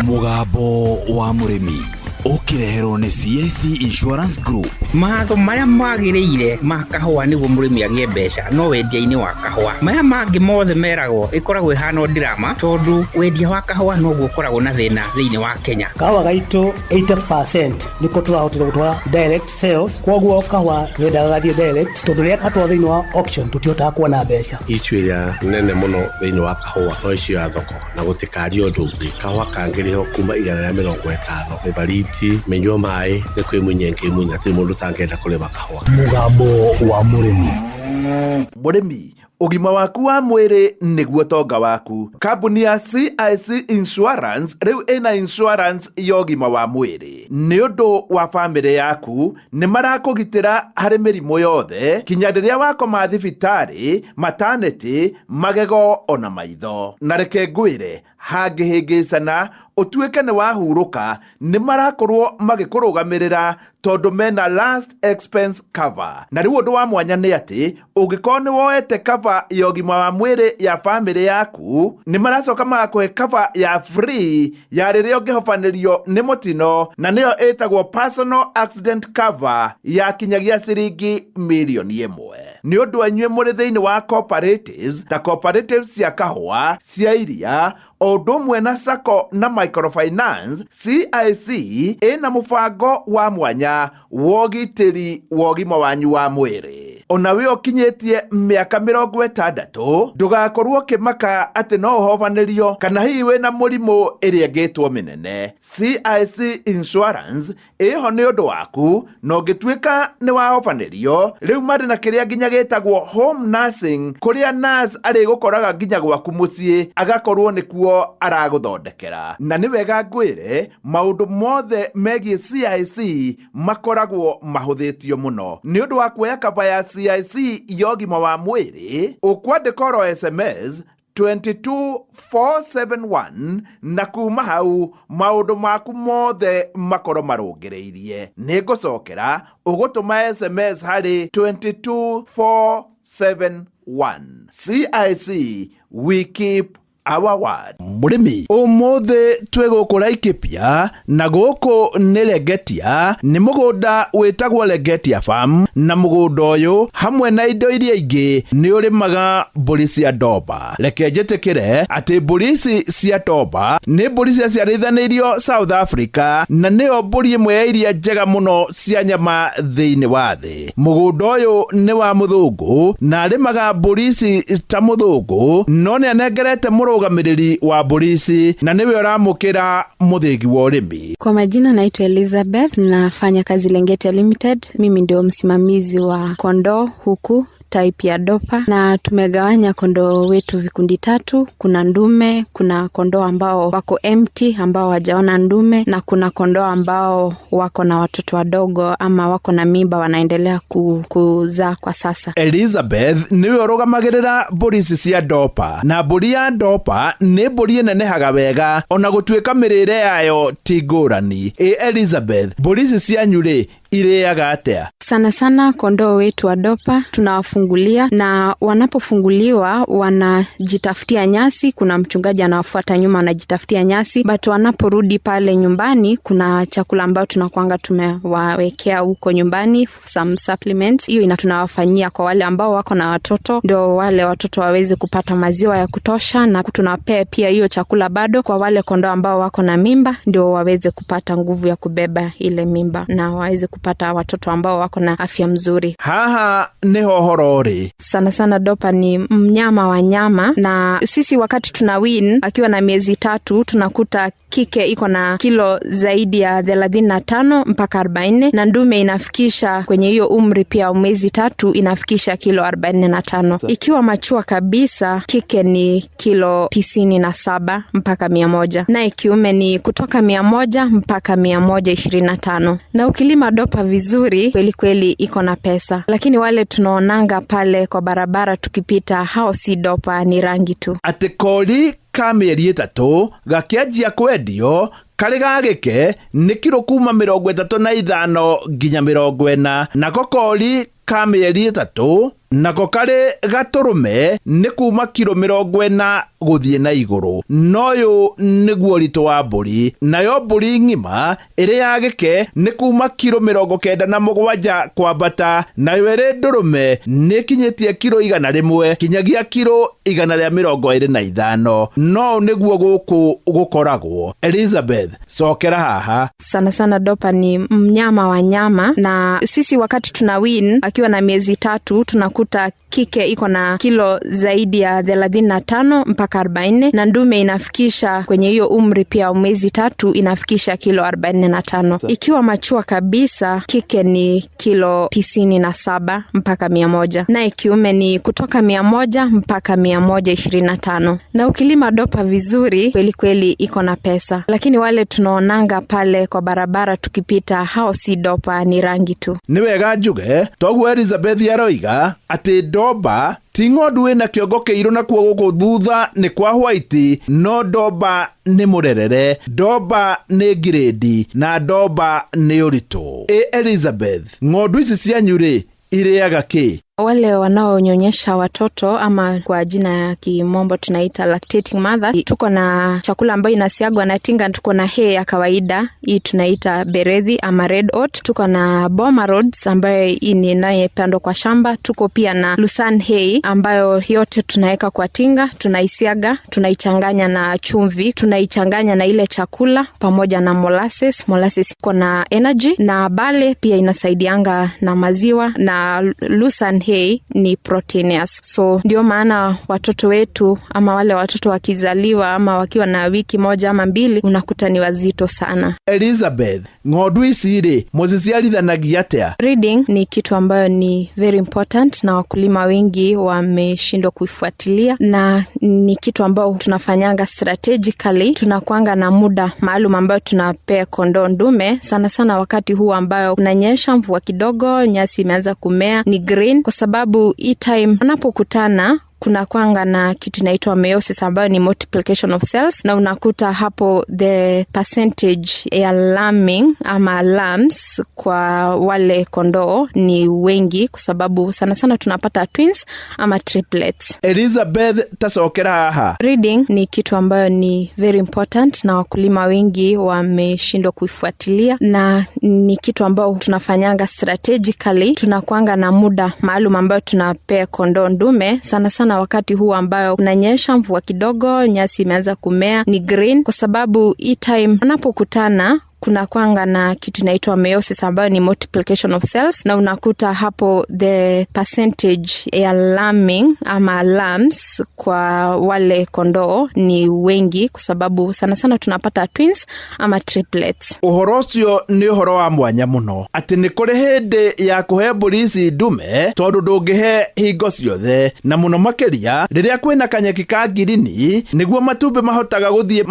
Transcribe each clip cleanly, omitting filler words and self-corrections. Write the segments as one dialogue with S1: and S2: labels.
S1: Mũgambo wa Mũrĩmi ũkĩreherwo nĩ CIC Insurance Group.
S2: Matho marĩa magĩrĩire ma kahũa nĩguo mũrĩmi agĩe mbeca no wendia-inĩ wa kahũa. Maya mangĩ mothe meragwo ĩkoragwo ĩhana o drama, tondũ wendia wa kahũa noguo ũkoragwo na thĩna thĩinĩ wa Kenya.
S3: Kahũa gaitũ 80% nĩko tũrahotire gũtwara direct sales, koguo kahũa tũrendaga gathiĩ direct, tondũ rĩrĩa gatwarwo thĩinĩ wa auction tũtihotaga kuona mbeca.
S4: Issue ĩrĩa nene mũno thĩinĩ wa kahũa no issue ya thoko, na gũtikario ũndũ ũngĩ. Kahũa kangĩrĩhwo kuma 150 mĩbariti, mĩnyua maĩ nĩ kwĩmunya ĩngĩmunya, hatirĩ mũndũ ũtangĩenda kũrĩma kahũa.
S1: Mũgambo wa Mũrĩmi.
S5: Mũrĩmi, ũgima waku wa mwĩrĩ nĩguo tonga waku. Kambuni ya CIC Insurance rĩu ĩna insurance ya ũgima wa mwĩrĩ nĩ ũndũ wa bamĩrĩ yaku. Nĩ marakũgitĩra harĩ mĩrimũ yothe kinya rĩrĩa wakoma thibitarĩ, maternity, magego ona maitho. Na reke ngwĩre, hangĩhĩngĩcana ũtuĩke nĩ wahurũka, nĩ marakorwo magĩkũrũgamĩrĩra tondũ mena last expense cover. Na rĩu ũndũ wa mwanya nĩ atĩ ũngĩkorwo nĩ woete cover ya ũgima wa mwĩrĩ ya bamĩrĩ yaku, nĩ maracoka magakũhe cover ya free ya rĩrĩa ũngĩhobanĩrio nĩ mũtino, na nĩyo ĩtagwo personal accident cover ya kinyagia ciringi mirioni 1. Nĩ ũndũ inyuĩ mũrĩ thĩinĩ wa cooperatives, ta cooperatives cia kahũa, cia iria, o ũndũ ũmwe na sacco na microfinance, CIC ĩna mũbango wa mwanya wa ũgitĩri wa ũgima wanyu wa mwĩrĩ. Ona we ũkinyĩtie mĩaka 60, ndũgakorwo ũkĩmaka atĩ no ũhobanĩrio kana hihi wĩna mũrimũ ĩrĩa ĩngĩtwo mĩnene. CIC Insurance ĩho nĩ ũndũ waku, na ũngĩtuĩka nĩ wahobanĩrio, rĩu marĩ na kĩrĩa nginya gĩtagwo home nursing, kũrĩa nurse arĩgũkoraga nginya gwaku mũciĩ, agakorwo nĩkuo aragũthondekera. Na nĩ wega ngwĩre, maũndũ mothe megiĩ CIC makoragwo mahũthĩtio mũno. Nĩ ũndũ wa kuoya cover ya CIC ya ũgima wa mwĩrĩ, ũkwandĩka oro SMS 22471, na kuma hau maũndũ maku mothe makorwo marũngĩrĩirie. Nĩ ngũcokera, ũgũtũma SMS harĩ 22471. CIC, we keep our word. Mũrĩmi, ũmũthĩ twĩ gũkũ Laikipia, na gũkũ nĩ Lengetia, nĩ mũgũnda wĩtagwo Lengetia Farm, na mũgũnda ũyũ hamwe na indo iria ingĩ nĩ ũrĩmaga mbũri cia Dorper. Reke njĩtĩkĩre atĩ mbũri ici cia Dorper nĩ mbũri ciaciarithanĩirio South Africa, na nĩyo mbũri ĩmwe ya iria njega mũno cia nyama thĩinĩ wa thĩ. Mũgũnda ũyũ nĩ wa mũthũngũ na arĩmaga mbũri ici ta mũthũngũ, no nĩ anengerete mũrũgamĩrĩri wa mbũri ici, na nĩwe ũramũkĩra mũthĩgi wa ũrĩmi.
S6: Kwa majina naitwa Elizabeth, nafanya kazi Lengetia Limited. Mimi ndio msimamizi wa kondoo huku type ya Dorper, na tumegawanya kondoo wetu vikundi tatu. Kuna ndume, kuna kondoo ambao wako empty, ambao hawajaona ndume, na kuna kondoo ambao wako na watoto wadogo ama wako na mimba, wanaendelea kuzaa kwa sasa.
S5: Elizabeth nĩwe ũrũgamagĩrĩra mbũri ici cia Dorper, na mbũri ya Dorper nĩ mbũri ĩnenehaga wega ona gũtuĩka mĩrĩre yayo ti ngũrani. Ĩ Elizabeth, mbũri ici cianyu rĩ, irĩaga atĩa?
S6: Sana sana kondoo wetu wa Dorper tunawafungulia, na wanapofunguliwa wanajitafutia nyasi. Kuna mchungaji anawafuata nyuma, anajitafutia nyasi, but wanaporudi pale nyumbani kuna chakula ambayo tunakuanga tumewawekea huko nyumbani, some supplements. Hiyo ina tunawafanyia kwa wale ambao wako na watoto, ndio wale watoto waweze kupata maziwa ya kutosha, na tunawapea pia hiyo chakula bado kwa wale kondoo ambao wako na mimba, ndio waweze kupata nguvu ya kubeba ile mimba na waweze kupata watoto ambao wako na afya mzuri.
S5: Haha nĩho horo ũrĩ.
S6: Sana sana Dorper ni mnyama wa nyama, na sisi wakati tuna wean akiwa na miezi 3, tunakuta kike iko na kilo zaidi ya 35 mpaka 40, na ndume inafikisha kwenye hiyo umri pia mwezi 3 inafikisha kilo 45. Ikiwa machua kabisa, kike ni kilo 97 mpaka 100, naye kiume ni kutoka 100 mpaka 125. Na ukilima Dorper vizuri kweli kweli iko na pesa, lakini wale tunaonanga pale kwa barabara tukipita, hao si Dorper, ni rangi tu.
S5: Atĩ kori ka mĩeri 3 gakĩanjia kwendio Karĩ ga gĩke nĩ kiro kuma 35 nginya 40, nako kori ka mĩeri 3, nako karĩ gatũrũme nĩ kuma kiro 40 gũthiĩ na igũrũ. Noyũ nĩguo ũritũ wa mbũri. Nayo mbũri ng'ima ĩrĩ ya gĩke nĩ kuma kiro 97 kwambata, nayo ĩrĩ ndũrũme nĩ ĩkinyĩtie kiro 100 kinyagia kiro 125. No nĩguo gũkũ gũkoragwo. Elizabeth, cokera haha.
S6: Sana sana dopa ni mnyama wa nyama, na sisi wakati tuna win akiwa na miezi 3 tunakuta kike iko na kilo zaidi ya 35 mpaka 40, na ndume inafikisha kwenye hiyo umri pia mwezi 3 inafikisha kilo 45. Ikiwa machua kabisa kike ni kilo 97 mpaka 100, na kiume ni kutoka 100 mpaka 125. Na ukilima dopa vizuri kweli kweli iko na pesa, lakini wale tunaonanga pale kwa barabara tukipita hao si dopa, ni rangi tu.
S5: Nĩ wega njuge toguo Elizabeth aroiga atĩ ndomba ti ng'ondu ĩna kĩongo kĩirũ nakuo gũkũ thutha nĩ kwa white, no ndomba nĩ mũrerere, ndomba nĩ ngirĩndi, na ndomba nĩ ũritũ. Ĩ Elizabeth, ng'ondu ici cianyu rĩ irĩaga kĩ?
S6: Wale wanaonyonyesha watoto ama kwa jina ya kimombo tunaita lactating mother, tuko na chakula ambayo inasiagwa na tinga. Tuko na hay ya kawaida, hii tunaita berethi ama red oat. Tuko na boma roads ambayo hii ni inayopandwa kwa shamba. Tuko pia na lucerne hay ambayo yote tunaweka kwa tinga, tunaisiaga, tunaichanganya na chumvi, tunaichanganya na ile chakula pamoja na molasses. Molasses iko na energy, na bale pia inasaidianga na maziwa, na lucerne hay ni proteinous. So ndio maana watoto wetu ama wale watoto wakizaliwa ama wakiwa na wiki 1 ama 2 unakuta ni wazito sana.
S5: Elizabeth, ng'ondu ici rĩ mũciciarithanagia atĩa?
S6: Breeding ni kitu ambayo ni very important na wakulima wengi wameshindwa kuifuatilia, na ni kitu ambayo tunafanyanga strategically. Tunakuanga na muda maalum ambayo tunapea kondoo ndume, sana sana wakati huu ambayo kunanyesha mvua kidogo, nyasi imeanza kumea, ni green, kwa sababu hii time wanapokutana kuna kwanga na kitu inaitwa meiosis ambayo ni multiplication of cells, na unakuta hapo the percentage ya lambing ama lambs kwa wale kondoo ni wengi, kwa sababu sana sana tunapata twins ama triplets.
S5: Elizabeth, tacokera haha.
S6: Breeding ni kitu ambayo ni very important na wakulima wengi wameshindwa kuifuatilia, na ni kitu ambayo tunafanyanga strategically. Tunakuanga na muda maalum ambayo tunapea kondoo ndume, sana sana wakati huu ambayo kunanyesha mvua kidogo, nyasi imeanza kumea, ni green, kwa sababu hii time wanapokutana kuna kwanga na kitu inaitwa meiosis ambayo ni multiplication of cells, na unakuta hapo the percentage ya lambing ama lambs kwa wale kondoo ni wengi, kwa sababu sana sana tunapata twins ama triplets.
S5: Ũhoro ũcio nĩ ũhoro wa mwanya mũno atĩ nĩ kũrĩ hĩndĩ ya kũhe mbũri ici ndume, tondũ ndũngĩhe hingo ciothe, na mũno makĩria rĩrĩa kwĩna kanyeki ka ngirini, nĩguo matumbĩ mahotaga gũthiĩ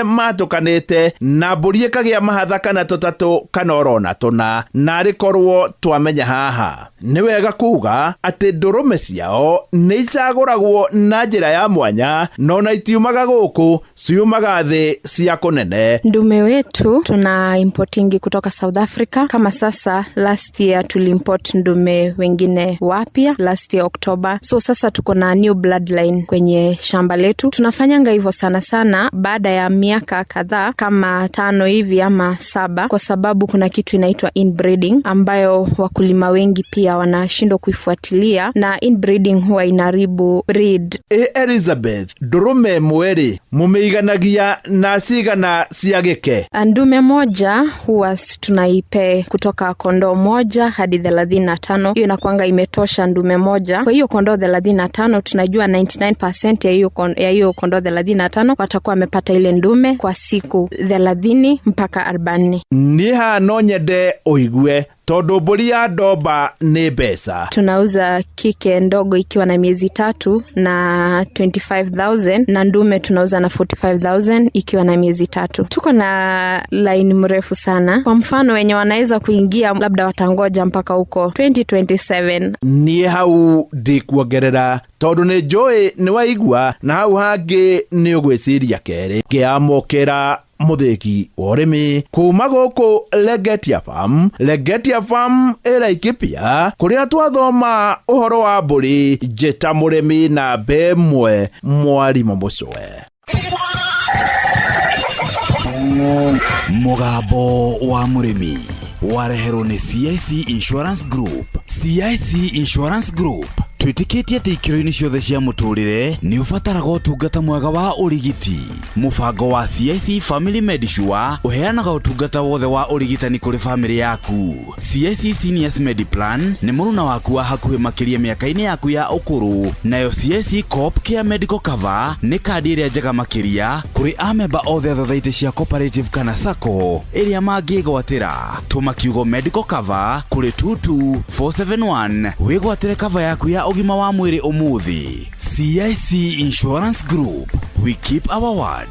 S5: matũkanĩte na mbũri ĩkagĩa mahatha kana tũtatũ kana orona tũna, na arĩ korwo twamenya haha. Nĩ wega kuga atĩ ndũrũme ciao nĩ icagũragwo na njĩra ya mwanya, no na itiumaga gũkũ, ciumaga thĩ cia kũnene.
S6: Ndume wetu tuna importingi kutoka South Africa. Kama sasa last year tuliimport ndume wengine wapya last year October. So sasa tuko na new bloodline kwenye shamba letu. Tunafanyanga hivyo sana sana baada ya miaka kadhaa kama 5 hivi ama 7, kwa sababu kuna kitu inaitwa inbreeding ambayo wakulima wengi pia wanashindwa kuifuatilia, na inbreeding huwa inaharibu breed.
S5: Elizabeth, ndũrũme ĩmwe rĩ mũmĩiganagia na cigana cia gĩke?
S6: Ndume moja huwa tunaipe kutoka kondoo 1 hadi 35. Hiyo inakuanga imetosha ndume moja. Kwa hiyo kondoo 35 tunajua 99% ya hiyo kondoo 35 watakuwa wamepata ile ndume kwa siku 30 mpaka 40.
S5: Niĩ haha no nyende ũigue tondũ mbũri ya ndomba nĩ mbeca.
S6: Tunauza kike ndogo ikiwa na miezi 3 na 25,000, na ndume tunauza na 45,000 ikiwa na miezi 3. Tuko na line mrefu sana. Kwa mfano wenye wanaweza kuingia labda watangoja mpaka huko 2027.
S5: Niĩ hau ndikuongerera tondũ nĩ njũĩ nĩ waigua, na hau hangĩ nĩ ũgwĩciria kerĩ. Ngĩamũkĩra Mũthĩki wa ũrĩmi kuma gũkũ Legetia Farm. Legetia Farm ĩ Laikipia, kũrĩa twathoma ũhoro wa mbũri. Njĩta mũrĩmi namba 1, mwarimũ Mũcwe.
S1: Mũgambo wa mũrĩmi wareherwo nĩ CIC Insurance Group. CIC Insurance Group twĩtĩkĩtie atĩ ikĩro-inĩ ciothe cia mũtũrĩre nĩ ũbataraga ũtungata mwega wa ũrigiti. Mũbango wa CIC Family Medisure ũheanaga ũtungata wothe wa ũrigitani kũrĩ famĩlĩ yaku. CIC Seniors Mediplan nĩ mũruna waku wa hakuhĩ makĩria mĩaka-inĩ yaku ya ũkũrũ, nayo CIC Coop Care Medical Cover nĩ kandi ĩrĩa njega makĩria kũrĩ amemba othe a thothaitĩ cia cooperative kana sacco ĩrĩa mangĩgwatĩra. Tũma kiugo medical cover kũrĩ 22471 wĩgwatĩre cover yaku ya ũgima wa mwĩrĩ ũmũthĩ. CIC Insurance Group, we keep our word.